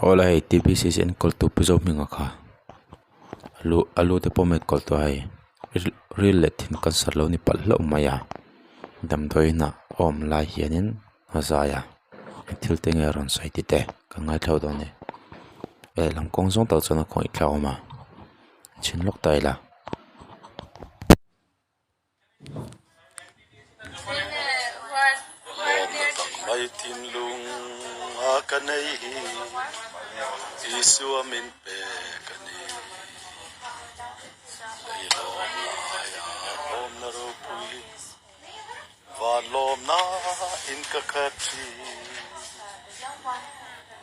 Awle hei TBCC enkawl tu Pu Zohminga kha a lu a lu te pawh a enkawl tawh a hei ril leh thin cancer lo ni palh hlauh mai a damdawiin ah a awm lai hianin a zai a eng thil te nge a rawn sawi tih te kan ngaithla dawn a ni lehlam kawng zawng tak chuan a khawngaih thlak awm a chhin lawk ta ila. Lawmna tak mai thinlung a ka nei hi Isua min pek a ni. Lei lawmna aia lawmna ropui van lawmna in ka khat thin.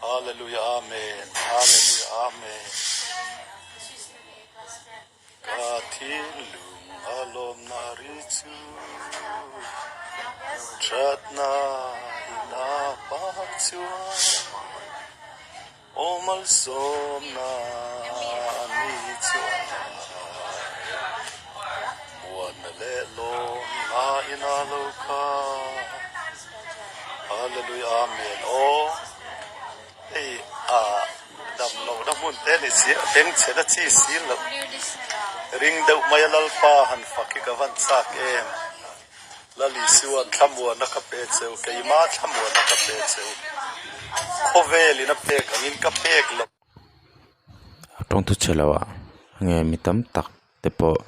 Hallelujah Amen Hallelujah Amen. Ka thinlung a lawmna ri chu Thatna in a pak chuan Aw malsawmna ni chuan Muanna leh lawmna in a lo khat Hallelujah Amen Aw hei a Dam lohna hmun te ni si a beng chhe na chi si loh. Ring deuh mai a Lalpa han fak hi ka van chak em. Lal Isuan thlamuanna ka pe cheu, keimah thlamuanna ka pe cheu. Khawvel in a pek angin ka pek lo. A tawngthu chhe lo ah nge mi tam tak te pawh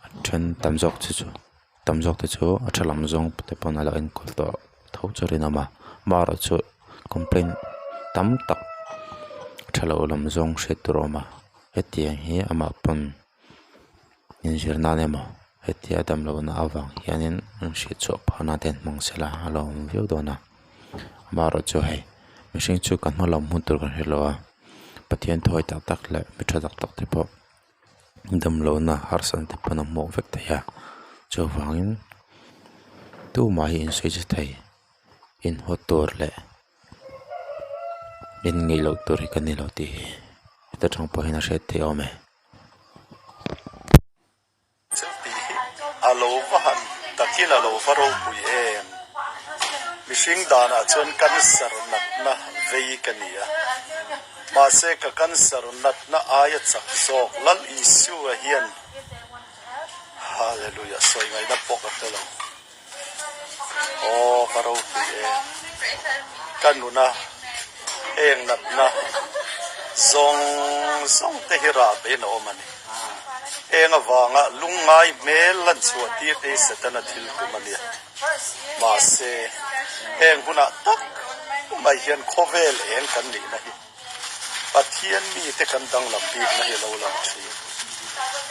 a then tam zawk che chu tam zawk te chu a tha lam zawng te pawn a lo enkawl tawh tho chu a rinawm a amaherawhchu complaint tam tak tha lo lam zawng hriat tur a awm a hetiang hi amah pawn inzir nan emaw hetia damlohna avang hianin an hriat chhuah phah nan te an hmang sela a lo awm viau dawn a amaherawhchu hei mihring chu kan hma lam hun tur kan hre lo a Pathian thawi tak tak leh mi tha tak tak te pawh. Damlohna harsatna te pawn a hmuh vek thei a chuvangin tumah hi insawi che thei inhaw tur leh inngeih loh tur hi ka ni lo tih hi heta tang pawh hian a hriat theih awm e. Chu tih hi a lo va han takin a lo va ropui em? Mihring danah chuan cancer natna vei ka ni a, mahse ka cancer natna aia chak zawk Lal Isua hian Hallelujah sawi ngaihna pawh ka hre lo. Aw va ropui em? Ka nuna heng natna zawng zawng te hi rah bein a awm a ni. Heng avanga lungngai hmel lan chhuah tir te hi Setana thil tum a nia. Mahse, heng hunah tak mai hian khawvel eng kan nihna hi Pathian mite kan danglam bikna hi a lo lang thin.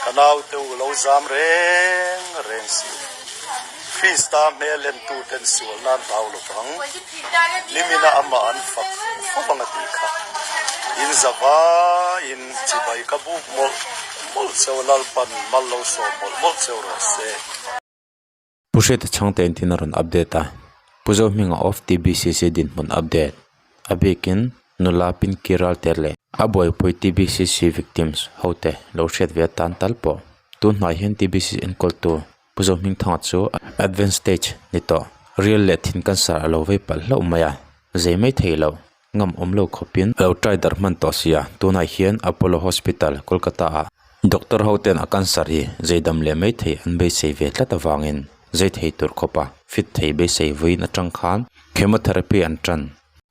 Ka naute u lo zam reng reng si. Krista hmel entuten sual nan hlau lo vang. Nimina amah an fak fo vang a tih kha. In zava in chibai ka buk mawlh mawlh cheu Lalpan mal lo sawm mawlh mawlh cheu rawh se. Pu Hriata chhangte engtin a rawn update a, Pu Zohminga of TBCC dinhmun update, a bikin nula Pinky Ralte leh a buaipui TBCC victims hote lo hriat ve atan tal pawh tun hnuai hian TBCC enkawltu Pu Zohmingthanga chu advance stage ni tawh rial leh thin cancer a lo vei palh hlauh mai a, zei mai thei lo, ngam awm lo khawpin a lo try darh hman tawh sia, tunah hian Apollo Hospital, Kolkata ah Doctor ho ten a cancer hi zeidam leh mai thei an beisei ve tlat avangin zei thei tur khawpa fit thei beisei vawiin atang khan chemotherapy an tan.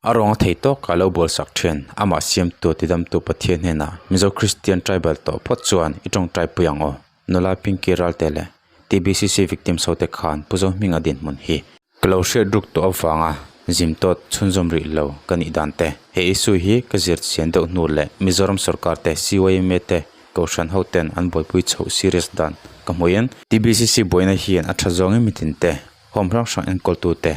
A ruang a thei tawk a lo bualsak thin, amah siamtu tidamtu Pathian hnenah Mizo Christian tribal tawh phawt chuan i tawngtai pui ang aw, nula Pinky Ralte leh TBCC victims ho te khan Pu Zohminga dinhmun hi ka lo hriat ruk tawh avanga zim tawt chhunzawm rih lo ka nih dan te. He issue hi ka zir chian deuh hnu leh Mizoram sorkar te, CYMA te, Kohhran ho ten an buaipui chhoh serious dan ka hmuhin TBCC buaina hian a tha zawngin mitin te, home hrang hrang enkawltu te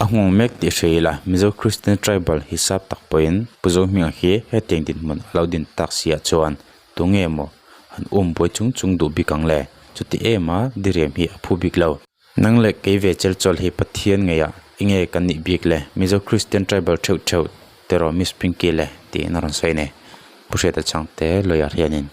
a nghawng mek tih hria ila Mizo Christian Tribal hisap tak pawhin Pu Zohminga hi hetiang dinhmun a lo din tak si ah chuan tunge maw han um buai chung chung duh bik ang le? Chuti ema diriam hi a phu bik lo. Nang leh kei ve chel chawl hi Pathian ngeiah i nge kan nih bik le Mizo Christian Tribal theuh theuh teraw Miss Pinky le tiin a rawn sawi a ni. Pu Hriata Changte lawyer hianin.